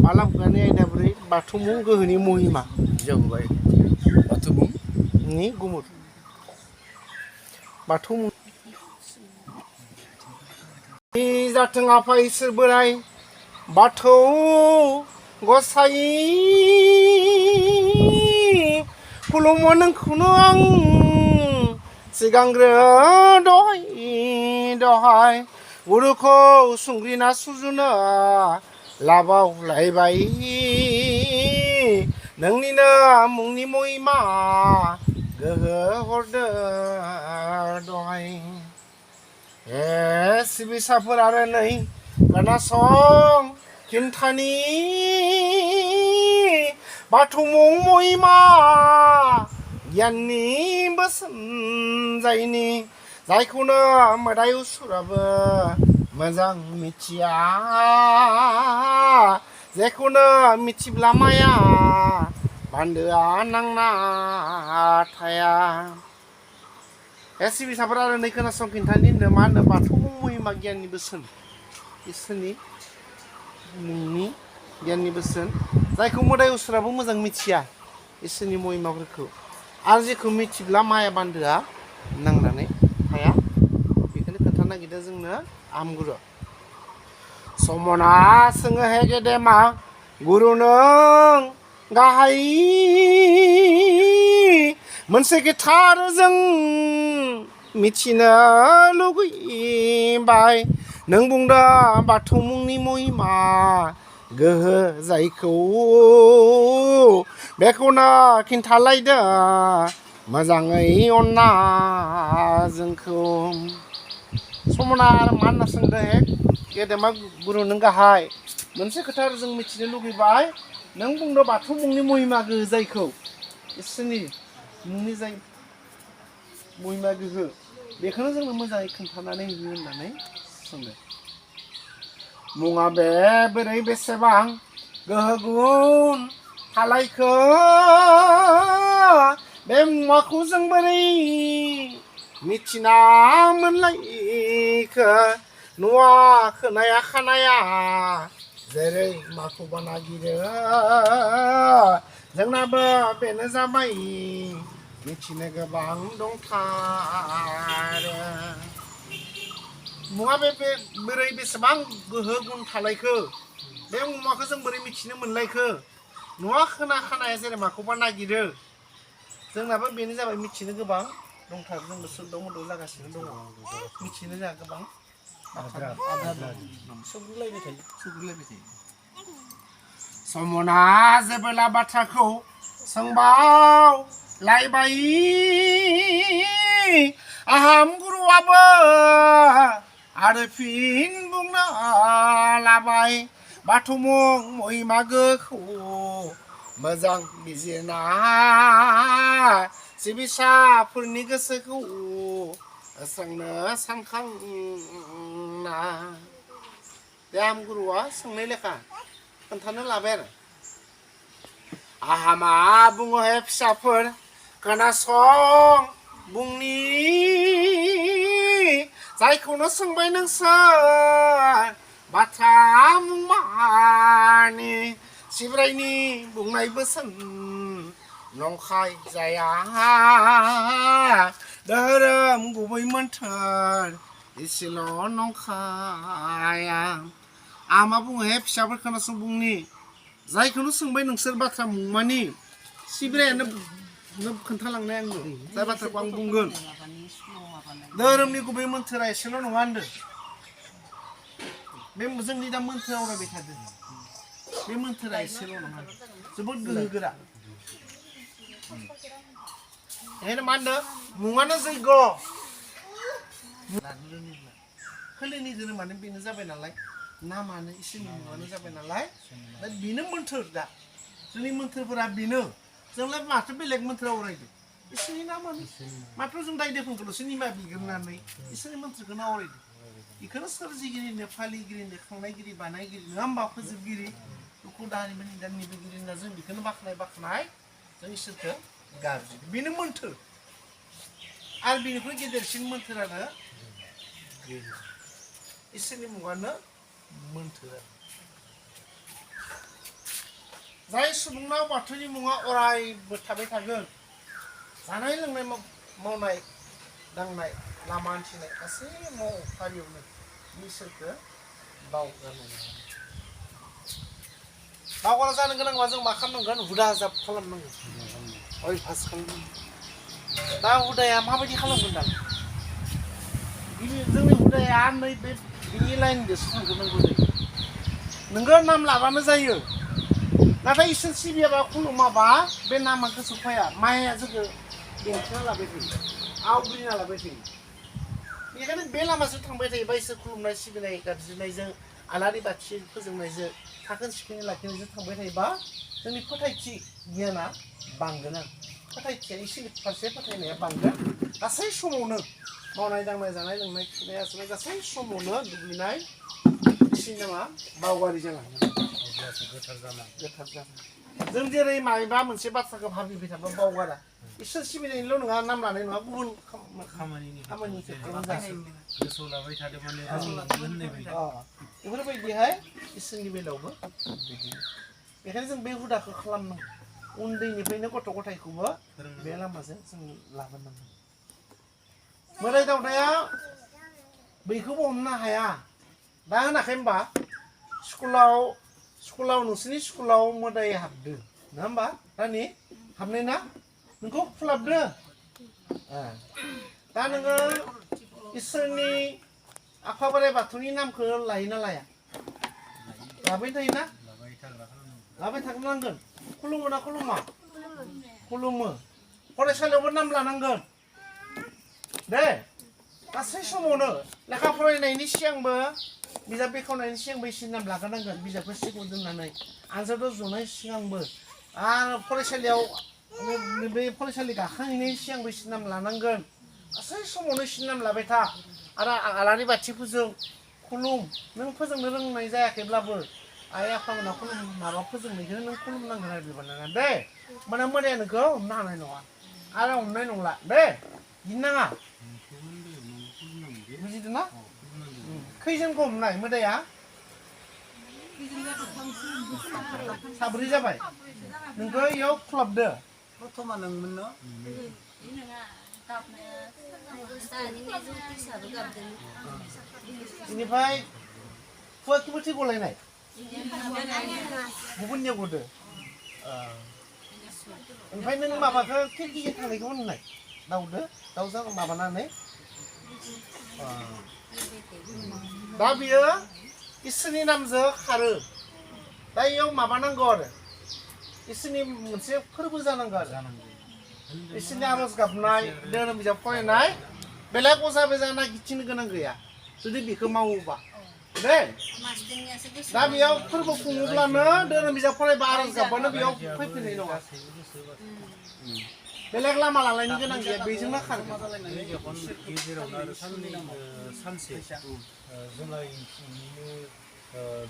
Malam kani ada beri Bathou mung gohoni Mahima जाबाय Bathou mung ni gumur Bathou mung जाथों आफा इसोर बोराइ बाथौ गसाइ खुलुमो नोंखौनो आं सिगांग्रो दहाय गुरुखौ सुंग्रिना सुजुनो लाबाव लायबाय नोंनिनो मुंनि महिमा गोहो हरदो दहाय सिबिसाफोर आरो नै खोनासं खिन्थानि बाथौ मुं महिमा गियाननि बोसोन जायनि जायखौनो मोदाय उसुराबो मोजां मिथिया जेखौनो मिथिब्ला माया बान्दोआ नांना थाया सिबिसाफोर आरो नै खोनासं खिन्थानि होनदों मा होनो बाथौ मुं महिमा गियाननि बोसोन इसोरनि मुंनि गियाननि बोसोन जायखौ मोदाय उसुराबो मोजां मिथिया इसोरनि महिमाफोरखौ आरो जेखौ मिथिब्ला माया बान्दोआ नांनानै थाया बेखौनो खोन्थानो नागिरदों जोंनो आमगुरु समना सोङो हे गेदेमा गुरु नों गाहाय मोनसे गिथार जों मिथिनो लुगैबाय नों बुंदो बाथौ मुंनि महिमा गोहो जायखौ बेखौनो खिन्थालायदो मोजाङै अनना जोंखौ समना आरो मा होनना सोंदों हे गेदेमा गुरु नों गाहाय मोनसे खोथा जों मिथिनो लुगैबाय नों बुंदो बाथौ मुंनि महिमा गोहो जायखौ इसोरनि मुंनि जाय महिमा गोहो बेखौनो जोंनो मोजाङै खोन्थानानै हो होननानै सोंदों मुङा बे बोरै बेसेबां गोहो गुन हालायखो बे मुवाखौ जों बोरै मिथिना मोनलायखो नुवा खोनाया खानाया जेरै माखौबा नागिरो जोंनाबो बेनो जाबाय मिथिनो गोबां दंथारो मुवा बे बोरै बेसेबां गोहो गुन थानायखो बे मुवाखौ जों बोरै मिथिनो मोनलायखो नुवा खोना खानाया जेरै माखौबा नागिरो जोंनाबो बेनो जाबाय मिथिनो गोबां दंथारो जोंबो सोरदों मदद जागासिनो दङ मिथिनो जोंहा गोबां सौग्रिलायबाय थायो समना जेबोला बाथ्राखौ सोंबाव लायबाय आहाम गुरुआबो आरो फिन बुंनो लाबाय बाथौ मुं महिमा गोखौ मोजां बिजिरना सिबिसाफोरनि गोसोखौ सोंनो सानखांना बे आहाम गुरुआ सोंनाय लेखा खोन्थानो लाबाय आरो आहामा बुङो हे फिसाफोर खोनासं बुंनि जायखौनो सोंबाय नोंसोर बाथ्रा मुंमानि सिब्रायनि बुंनाय बोसोन नंखाय जाया धोरोम गुबै मोन्थोर एसेल' नंखाया आमा बुङो हे फिसाफोर खोनासं बुंनि जायखौनो सोंबाय नोंसोर बाथ्रा मुंमानि सिब्रायानो खोन्थालांनाय आंनो जाय बाथ्राखौ आं बुंगोन धोरोमनि गुबै मोन्थोरा एसेल' नङा होनदों बे जोंनि दा मोन्थोर आवरायबाय थादों बे मोन्थोरा एसेल' नङा जोबोद गोहोगोरा बेखायनो मा होनदों मुङानो जैग' खोलिनि धोरोमानो बेनो जाबाय नालाय नामानो इसोरनि मुङानो जाबाय नालाय दा बेनो मोन्थोर दा जोंनि मोन्थोरफोरा बेनो जोंलाय माथो बेलेग मोन्थोर आवरायदों इसोरनि नामानो माथ्र जों दाय दोफोनखौल'सो निमा बिग्रोनानै इसोरनि मोन्थोरखौनो आवरायदों बेखौनो सोरजिगिरिनो फालिगिरिनो खांनायगिरि बानायगिरि नङा होमबा फोजोबगिरि दुखु दाहानिबो निदाननिबोगिरि होनना जों बेखौनो बाख्नाय जों इसोरखौ गाबज्रियो बेनो मोन्थोर आरो बेनिख्रुइ गेदेरसिन मोन्थोरानो इसोरनि मुङानो मोन्थोर जाय सुबुंनाव बाथौनि मुङा अरायबो थाबाय थागोन जानाय लोंनाय मावनाय दांनाय लामा हान्थिनाय गासै फारियावनो इसोरखौ बावगारनाय नङा बावगारा जानो गोनांबा जों मा खालामनांगोन हुदा जाब खालामनांगोन अयभास खालामनांगोन दा हुदाया माबायदि खालामगोन दा जोंनि हुदाया नैबे बिनि लाइनजोंसो थांग्रोनांगौ जायो नोङो नाम लाबानो जायो नाथाय इसोर सिबियाबा खुलुमाबा बे नामा गोसोआव फैया माया जोंखौ बेंथेना लाबाय थायो आवग्रिना लाबाय थायो बेनिखायनो बे लामाजों थांबाय थायोबा इसोर खुलुमनाय सिबिनाय गाबज्रिनायजों आलारि बाथि फोजोंनायजों साखोन सिखोनै लाखिनायजों थांबाय थायोबा जोंनि फोथायथि गियाना बांगोन आरो फोथायथिया इसोरनि फारसे फोथायनाया बांगोन गासै समावनो मावनाय दांनाय जानाय लोंनाय खिनाय हासुनाय गासै समावनो दुगैनाय इसोरनि नामा बावगारि जालांगोन गोथार जानांगोन जों जेरै माबा मोनसे बाथ्राखौ भाबिबाय थाबा बावगारा इसोर सिबिनायनिल' नङा नाम लानाय नङा गुबुन खामानिनि गोसोआव लाबाय थादों माने बेफोरबायदिहाय इसोरनि बेलायावबो बेखायनो जों बे हुदाखौ खालामनांगौ उन्दैनिफ्रायनो गथ' गथायखौबो बे लामाजों जों लाबोनांगौ मोदाय दावदाया बैखौबो हमनो हाया दा होनाखै होनबा स्कुलाव नोंसोरनि स्कुलाव मोदाय हाबदो नङा होमबा रानि हाबनाय ना नोंखौ खुलाबदो दा नोङो इसोरनि आफा बोराइ बाथौनि नामखौ लायोना लाया लाबाय थायोना लाबाय थाग्रोनांगोन खुलुमो ना खुलुमा खुलुमो फरायसालियावबो नाम लानांगोन दे गासै समावनो लेखा फरायनायनि सिगांबो बिजाब बेखेवनायनि सिगांबो इसोरनि नाम लाग्रोनांगोन बिजाबखौ सिगाङाव दोननानै आनजादाव जनाय सिगांबो आरो फरायसालियाव बे फरायसालि गाखांहैनायनि सिगांबो इसोरनि नाम लानांगोन गासै समावनो इसोरनि नाम लाबाय था आरो आलारि बाथि फोजों खुलुम नों फोजोंनो रोंनाय जायाखैब्लाबो आइ आफामोना खुलुम माबा फोजोंनायखौ नों खुलुमनांगोन आरो बिबाना दे माने मोदाया नोंखौ हमनो हानाय नङा आरो हमनाय नंला दे गिनाङा बुजिदों ना खैजोनखौ हमनाय मोदाया साब्रै जाबाय नोंखौ इयाव खुलाबदो बर्थमान नोंमोन न बेनिफ्राय फुवाखिबोथि गलायनाय गुबुननियाव गदो ओमफ्राय नों माबाखौ खिरखिजों थांनायखौ होननाय दाउजों माबानानै दा बियो इसोरनि नामजों खारो दा इयाव माबानांगौ आरो इसोरनि मोनसे फोरबो जानांगौ आरो इसोरनि आरज गाबनाय धोरोम बिजाब फरायनाय बेलेग अजा बेजा नागिरथिनो गोनां गैया जुदि बेखौ मावोबा दे दा बेयाव फोरबो खुङोब्लानो धोरोम बिजाब फरायबा आरज गाबबानो बेयाव फैफिननाय नङा बेलेग लामा लालायनो गोनां गैया बेजोंनो खारगोन सानसे जोंनिनो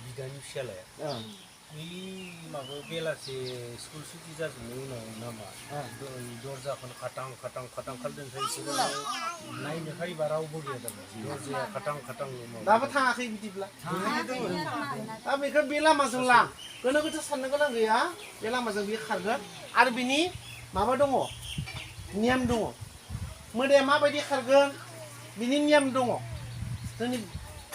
बिदानि फिसालाया बै माबा बेलासे स्कुल सुटि जाजोबनायनि उनाव नामा दरजाखौ खाटां खालामदों बिसोरो नायनो फैबा रावबो गैया दरजाया खाटां दाबो थाङाखै बिदिब्ला दा बेखौ बे लामाजों लां गोनो गोथो साननो गोनां गैया बे लामाजों बियो खारगोन आरो बिनि माबा दङ नियम दङ मोदाया माबायदि खारगोन बिनि नियम दङ जोंनि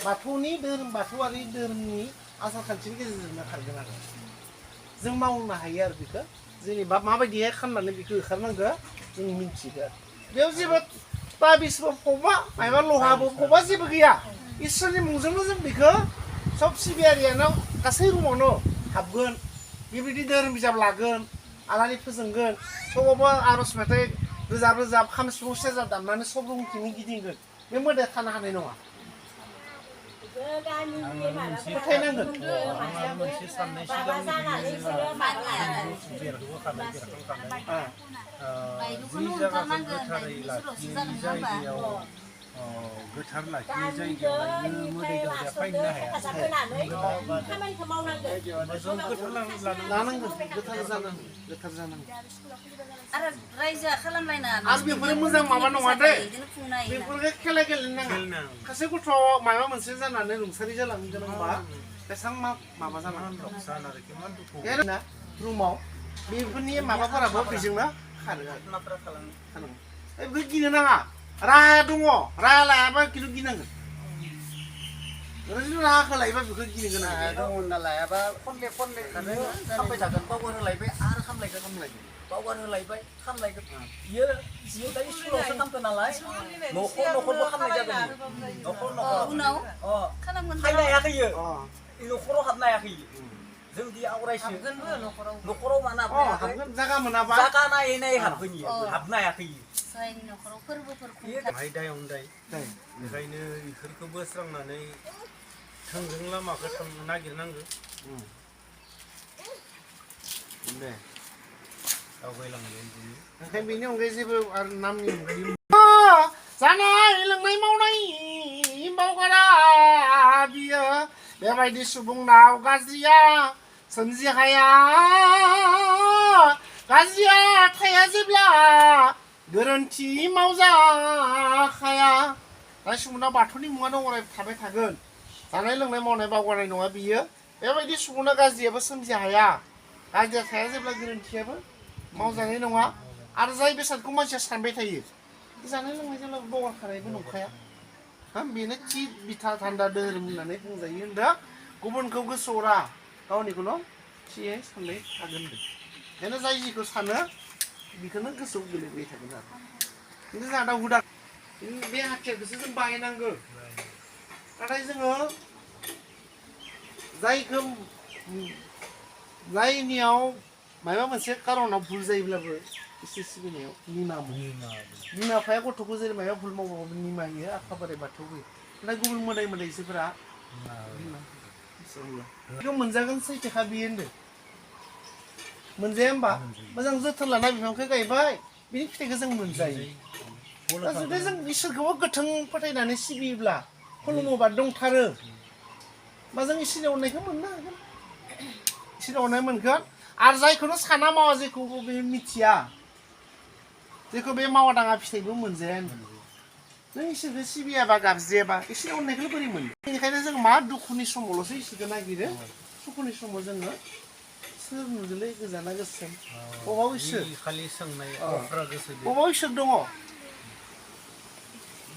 बाथौनि धोरोम बाथौआरि धोरोमनि आसार खान्थिनि गेजेरजोंनो खारगोन आरो जों मावनो हायो आरो बेखौ जेनेबा माबायदिहाय खालामनानै बेखौ होखारनांगौ जों मिन्थिगोन बेयाव जेबो ताबिसबो फबा माबा लहाबो फबा जेबो गैया इसोरनि मुंजोंनो जों बेखौ सब सिबियारियानो गासै रुमावनो हाबगोन बेबायदि धोरोम बिजाब लागोन आलारि फोजोंगोन सबावबो आरज मेथाइ रोजाब खाम सिफुं सेरजा दामनानै सब रुमथिं गिदिंगोन बे मोदाया थानो हानाय नङा फोथायनांगोन मोनसे साननाय जि जायगाखौ गोथारै लाखियो जायगायाव गोथार लाखियो जायगायाव मोदाय दावदाया फैनो हाया आरो रायजोआ खालामलायना आरो बेफोरो मोजां माबा नङा दे बेफोरखौ खेला गेलेनो नाङा सासे गथ' माबा मोनसे जानानै रुंसारि जालांनो गोनांबा बेसां माबा जानानै दं सान आरो किमान दुखु ना रुमाव बेफोरनि माबाफोराबो बेजोंनो खारो माफ्रा खालामो बेखौ गिनो नाङा राहा दङ राहा लायाबा खिन्थु गिनांगोन ओरैनो राहाखौ लायोबा बेखौ गिनो गोनां दङ होनना लायाबा खनले खामबाय थागोन बावगार होलायबाय आरो खामलायगोन बावगार होलायबाय खामलायगोन बियो दायो स्कुलावसो खामदों नालाय न'खरबो खामनाय जागोन न'खर उनाव खालामगोन फायनो हायाखै इयो न'खराव हाबनो हायाखै जों दि आवरायसो न'खराव माना हाबगोन जागा मोनाबा जागा नायै हाबगोन इयो हाबनो हायाखै जायनि न'खराव फोरबोफोर बाहाय दायावनो दाय बेखायनो बेफोरखौ बोस्रांनानै थोंजों लामाखौ नागिरनांगौ दे आवगायलांगोन ओंखायनो बेनि अनगायै जेबो आरो नामनि अनगायै जानाय लोंनाय मावनाय बावगारा बियो बेबायदि सुबुंनाव गाज्रिया सोमजिहाया गाज्रिया थाया जेब्ला गोरोन्थि मावजाखाया दा सुबुंनाव बाथौनि मुङानो अराय थाबाय थागोन जानाय लोंनाय मावनाय बावगारनाय नङा बियो बेबायदि सुबुंनाव गाज्रियाबो सोमजिहाया गाज्रिया थाया जेब्ला गोरोन्थियाबो मावजानाय नङा आरो जाय बेसादखौ मानसिया सानबाय थायो जानाय लोंनाय जेब्ला बावगारखानायबो नंखाया बेनो थि बिथा थान्दा धोरोम होननानै बुंजायो होनदों गुबुनखौ गोसोआवरा गावनिखौल' थियै सानबाय थागोन बेखायनो जाय जिखौ सानो बेखौनो गोसोआव गोलैबाय थागोन आरो खिन्थु जोंहा दा हुदा बे हाथियारखौसो जों बाहायनांगौ नाथाय जोङो जायनियाव माबा मोनसे कारनाव भुल जायोब्लाबो इसोर सिबिनायाव निमा बिमा बिफाया गथ'खौ जेरै माबा भुल मावबाबो निमा होयो आफा बोराइ बाथौ होयो नाथाय गुबुन मोदाय मोदायजोफोरा बेखौ मोनजागोन सैथोखा बियो होनदों मोनजाया होमबा मोजां जोथोन लाना बिफांखौ गायबाय बिनि फिथाइखौ जों मोनजायो जुदि जों इसोरखौबो गोथों फोथायनानै सिबियोब्ला खुलुमोबा दंथारो बा जों इसोरनि अननायखौ मोननो हागोन इसोरनि अननाय मोनगोन आरो जायखौनो साना मावा जेखौबो बे मिथिया जेखौ बे मावा दाङा फिथाइबो मोनजाया नों इसोरखौ सिबियाबा गाबज्रियाबा इसोरनि अननायखौनो बोरै मोनो बेनिखायनो जों मा दुखुनि समावल'सो इसोरखौ नागिरो सुखुनि समाव जोङो सोर नुदोंलै गोजाना गोसोम बबाव इसोर खालि सोंनाय अफ्रा गोसो बबाव इसोर दङ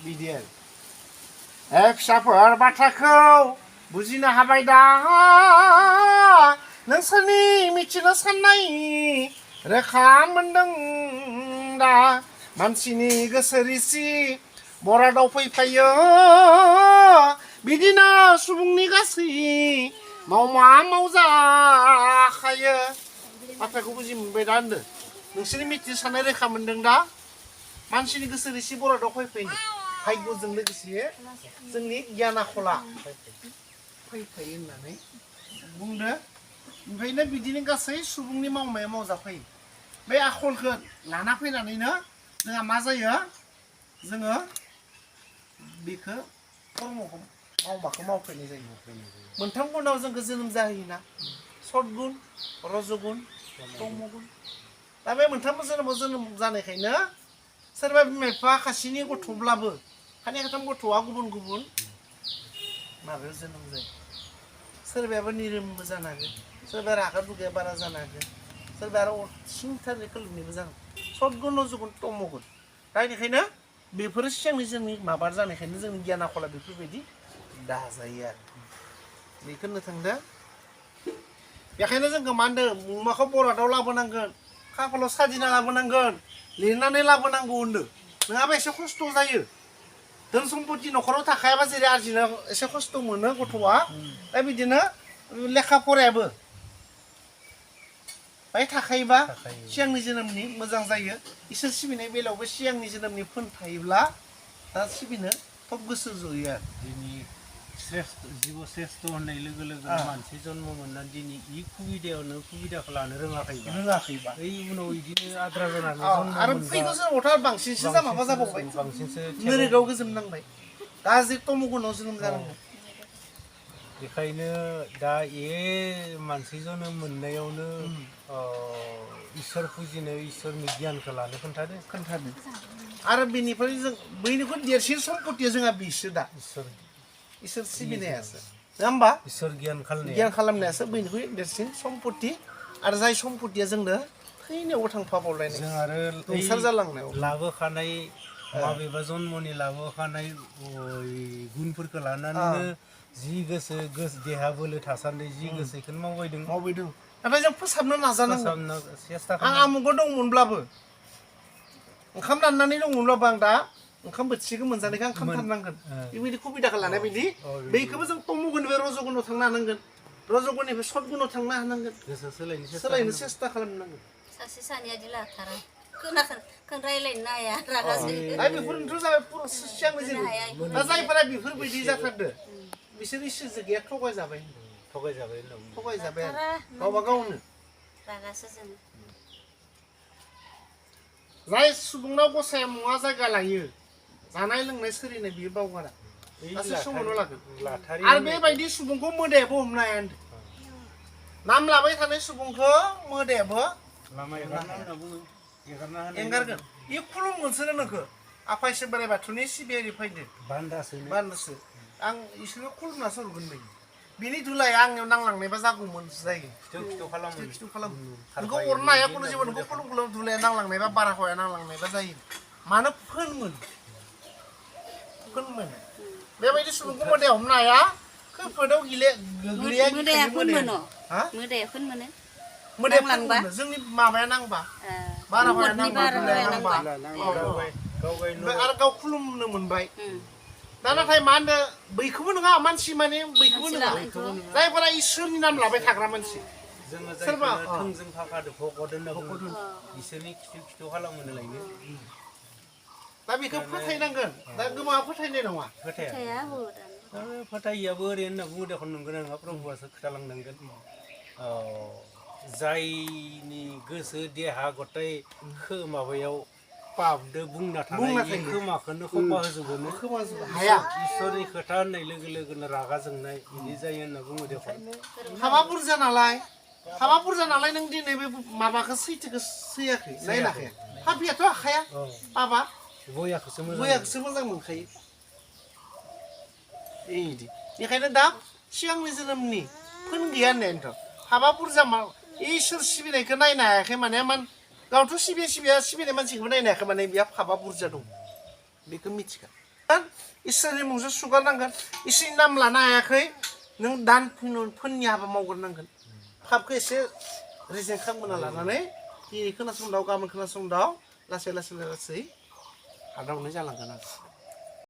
बिदि आरो फिसाफोर बाथ्राखौ बुजिनो हाबाय दा नोंसोरनि मिथिनो साननाय रोखा मोनदों दा मानसिनि गोसो रिसि बरादाव फैफायो बिदिनो सुबुंनि गासै मावजाखायो बाथ्राखौ बुजि मोनबाय दा होनदों नोंसोरनि मिथिनो साननाय रोखा मोनदों दा मानसिनि गोसो रिसि बरादाव फैफायो भाग्यजों लोगोसे जोंनि गियान आखला फैफायो होननानै बुंदो ओमफ्रायनो बिदिनो गासै सुबुंनि मावनाया मावजाफायो बे आखलखौ लाना फैनानैनो जोंहा मा जायो जोङो बेखौ कर्मखौ मावबाखौ मावफैनाय जायो मोनथाम गुनाव जोंखौ जोनोम जाहोयोना सतगुन रजगुन तमगुन दा बे मोनथामबो जोनोम जानायखायनो सोरबा बिमा बिफा खासिनि गथ'ब्लाबो खानै खाथाम गथ'आ गुबुन गुबुन माबायाव जोनोम जायो सोरबायाबो निरोमबो जानो हागौ सोरबा रागा दुगाया बारा जानो हागौ सोरबा आरो सिंथारै खोलोबनिबो जानो सतगुन रजगुन तमगुन दा बेनिखायनो बेफोरो सिगांनि जोंनि माबा जानायखायनो जोंनि गियान आखला बेफोरबायदि दाजायो आरो बेखौ होननो थांदों बेखायनो जोंखौ मा होनदों मुमाखौ बरादाव लाबोनांगोन खाफालाव साजिना लाबोनांगोन लिरनानै लाबोनांगौ होनदों नङाबा एसे खस्थ' जायो धोन सम्पति न'खराव थाखायाबा जेरै आरजिनो एसे खस्थ' मोनो गथ'आ दा बिदिनो लेखा फरायाबो बाहाय थाखायोबा सिगांनि जोनोमनि मोजां जायो इसोर सिबिनाय बेलायावबो सिगांनि जोनोमनि फोन थायोब्ला दा सिबिनो थब गोसो जयो आरो दिनै जिउ श्रेष्ठ होननाय लोगो लोगो मानसि जन्म मोननानै दिनै इ सुबिदायावनो सुबिदाखौ लानो रोङाखैबा ओइ उनाव बिदिनो आद्रा जानानै आरो फैगौ जोनोमावथ' बांसिनसो माबा जाबावबाय बांसिनसो नोरेगाव गोजोम नांबाय गाज्रि तमगुनाव जोनोम जानांबाय बेखायनो दा मानसि जोनोम मोननायावनो इसोर फुजिनो इसोरनि गियानखौ लानो खोन्थादो आरो बेनिफ्राय जों बयनिख्रुइ देरसिन सम्पतिया जोंहा बिसो दा इसोर सिबिनायासो नङा होमबा इसोर गियान खालामनाया गियान खालामनायासो बयनिख्रुइ देरसिन सम्पति आरो जाय सम्पतिया जोंनो थैनायावबो थांफाबावलायनाय जों आरो संसार जालांनायाव लाबोखानाय माबेबा जन्मनि लाबोखानाय गुनफोरखौ लानानैनो जि गोसो देहा बोलो थासान्दि जि गोसो बेखौनो मावबायदों नाथाय जों फोसाबनो नाजानांगोन सेस्था आं आमुगाव दंमोनब्लाबो ओंखाम राननानै दंमोनब्लाबो आं दा ओंखाम बोथिसेखौ मोनजानायखौ आं खालामथारनांगोन बेबायदि सुबिदाखौ लानाय बायदि बैखौबो जों तमगुननिफ्राय रजगुनाव थांनो हानांगोन रजगुननिफ्राय सतगुनाव थांनो हानांगोन गोसो सोलायनो सेस्था खालामनांगोन सासे सानैयादि लाथारा खोन रायलायनो हाया रागा जोङो आरो बेफोरनोथ' जाबाय पुरा सिगांनो जेबो दा जायफोरा बेफोरबायदि जाथारदो बिसोर इसोरजों गैया थगायजाबाय आरो गावबा गावनो रागासो जोङो जाय सुबुंनाव गसाया मुवा जायगा लायो जानाय लोंनाय सोलिनाय बियो बावगारा गासै समावनो लागोन आरो बेबायदि सुबुंखौ मोदायाबो हमनो हाया होनदों नाम लाबाय थानाय सुबुंखौ मोदायाबो एंगारगोन बे खुलुमगोनसो नोंखौ आफा इसोर बोराइ बाथौनि सिबियारि फैदो बान्दासो आं इसोरखौ खुलुमनासो हरगोन बायदि बिनि धुलाया आंनियाव नांलांनायबा जागौमोन जायो खिथु खालामो नोंखौ अरनो हाया खुनु जेबो नोंखौ खुलुम धुलाया नांलांनायबा बारहावाया नांलांनायबा जायो मानो फोनमोन बेबायदि सुबुंखौ मोदाया हमनो हाया खैफोदाव गोग्लैया मोदाया जोंनि माबाया नांबा बारहावाया नांबा आरो गाव खुलुमनो मोनबाय दा नाथाय मा होनदों बैखौबो नङा मानसि माने बैखौबो नङा जायफोरा इसोरनि नाम लाबाय थाग्रा मानसि सोरबा थोंजों फाखादो भगत होनना इसोरनि खिथु खालामो लायनो दा बेखौ फोथायनांगोन दा गोबाङा फोथायनाय नङा फोथायैयाबो ओरैनो होनना बुङो देखौन नंगौ नङा प्रभुआसो खोथालांनांगोन जायनि गोसो देहा गथाय माबायाव पापदो बुंना थानाय खोमाखौनो खपा होजोबोनो हाया इसोरनि खोथा होननाय लोगो लोगोनो रागा जोंनाय बिदि जायो होनना बुङो देखौन हाबा बुरजा नालाय नों दिनै बे माबाखौ सैथोखौ सैयाखै नायनाखै हाबियाथ' आखाया पापा बयाखौसो मोजां मोनखायो बिदि बेखायनो दा सिगांनि जोनोमनि फोन गैया होननायनोथ' हाबा बुरजा इसोर सिबिनायखौ नायनो हायाखै माने गावथ' सिबिनाय मानसिखौबो नायनो हायाखै माने बेहा हाबा बुरजा दं बेखौ मिथिगोन इसोरनि मुंजों सुगारनांगोन इसोरनि नाम लानो हायाखै नों दान फोननि हाबा मावग्रोनांगोन पापखौ एसे रेजें खालामना लानानै दिनै खोनासंदाव गाबोन खोनासंदाव लासै हादावनाय जालांगोन आरो